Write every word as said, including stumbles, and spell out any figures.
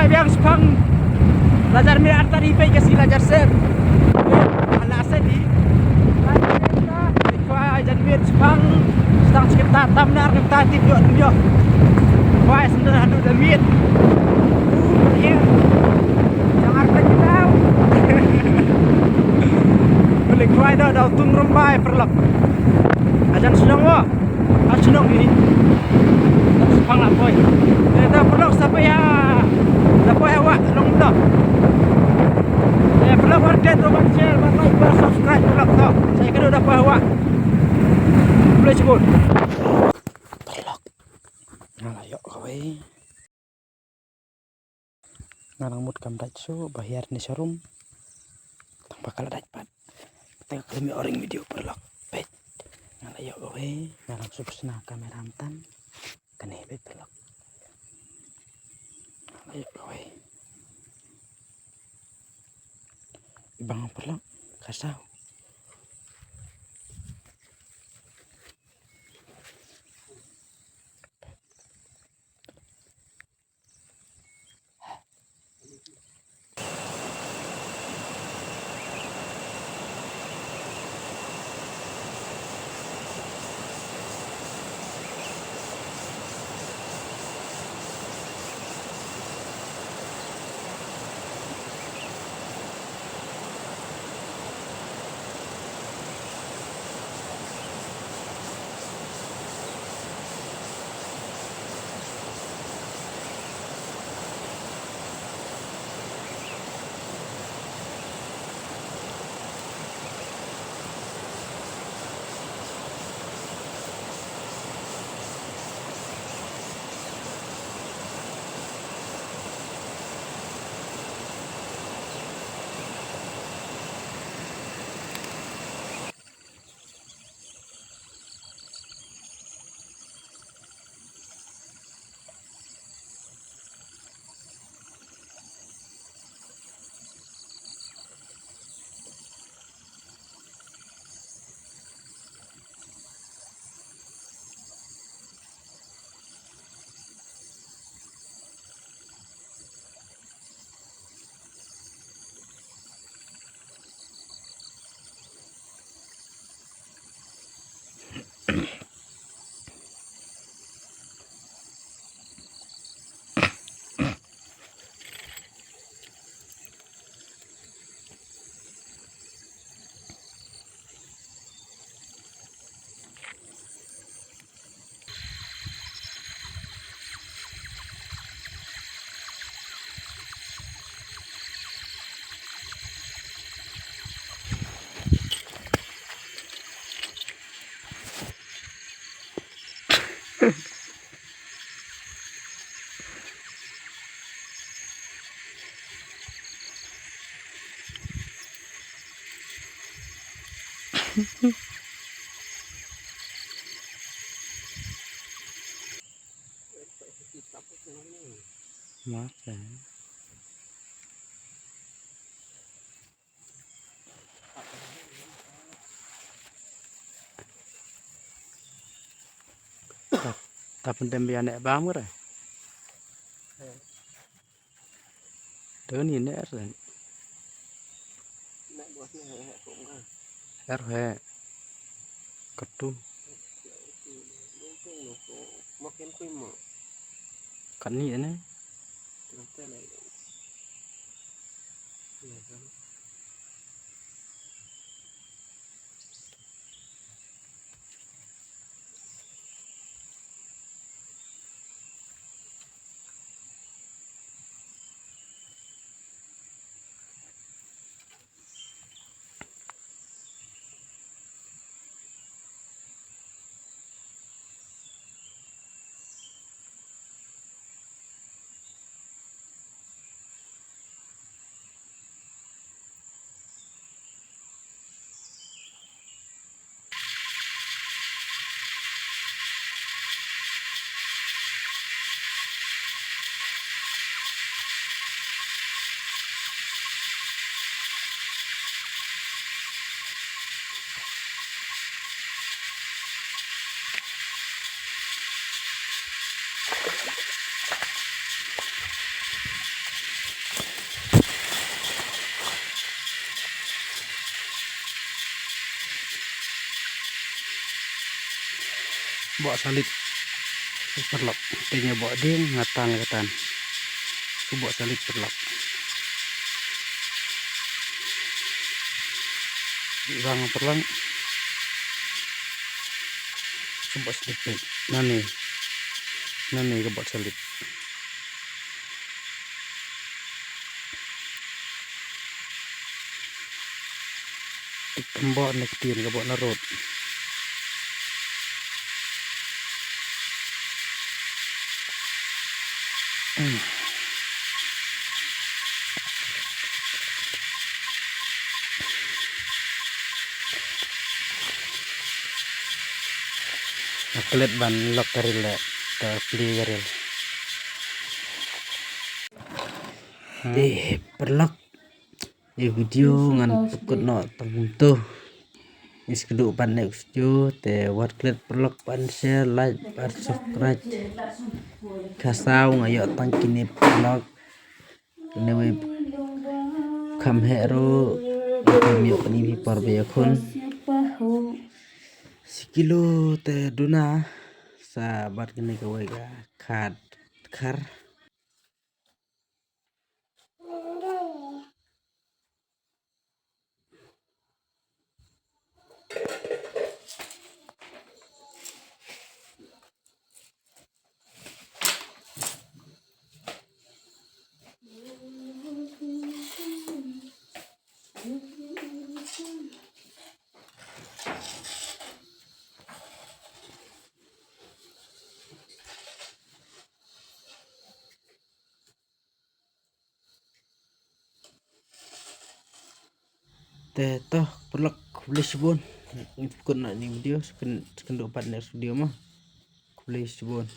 Biang spang. Lajar mi arta di pe kasi lajar ser. Ala sedi. Kwa jan mi spang. Stang sekitar tam nar kita tip yo yo. Kwa sendal hadu da mi. Iya. Jangan tak tahu. Balik kwa dah dah tung rembai perlak. Ajan senang wa. Ar shnong ini. Pang la poi. Eh, da paralok sa poi ha. Da poi ha wah long da. Eh, paralok, wat klet ruh ban share, ban like, ban subscribe paralok to. Sa ïa kano da poi ha wah. Khublei shibun. Paralok. Nga la ïoh kawei. Nga nang mut kam dait shuh ba hiar ne sharum. Tang ba ka la dait pat. Te ka khlem ïoh ring video paralok. Peit. Nga la ïoh kawei, nga nang shu pyrshna kamera mynta. Kane peit paralok. Nga la ïoh kawei. Ibang paralok. Ka saw. Mate. Ta, ta pyndem biang ne bam kre. Te ni ne er. Er he. Katu. Kat ni ne. Bok salit. Paralok. Te nga bok dieng, nga tan la ka tan. Ka bok salit paralok. Rang paralok. Ka bok salit. Nane. Nane ka bok salit. Tik kambok na ktien ka bok na rot. Hmm. Nga klet ban lok ka ril le, ka pli ka ril. Te paralok, ïa video ngan pynkut noh tang kumto. Ngi sa kynduh pat next video, te wat klet paralok ban share, like, ban subscribe. Kha saw nga ïoh tang kine paralok. Kane wei kham heh ruh, kham ïoh kane phi por ba ïakhun. Shi kilo te duna sa bat kane kawei ka khat khar. Te to, paralok, khublei shibun. Ngi pynkut noh ïa ine i video, sa kyn-, sa kynduh pat next video mo. Khublei shibun.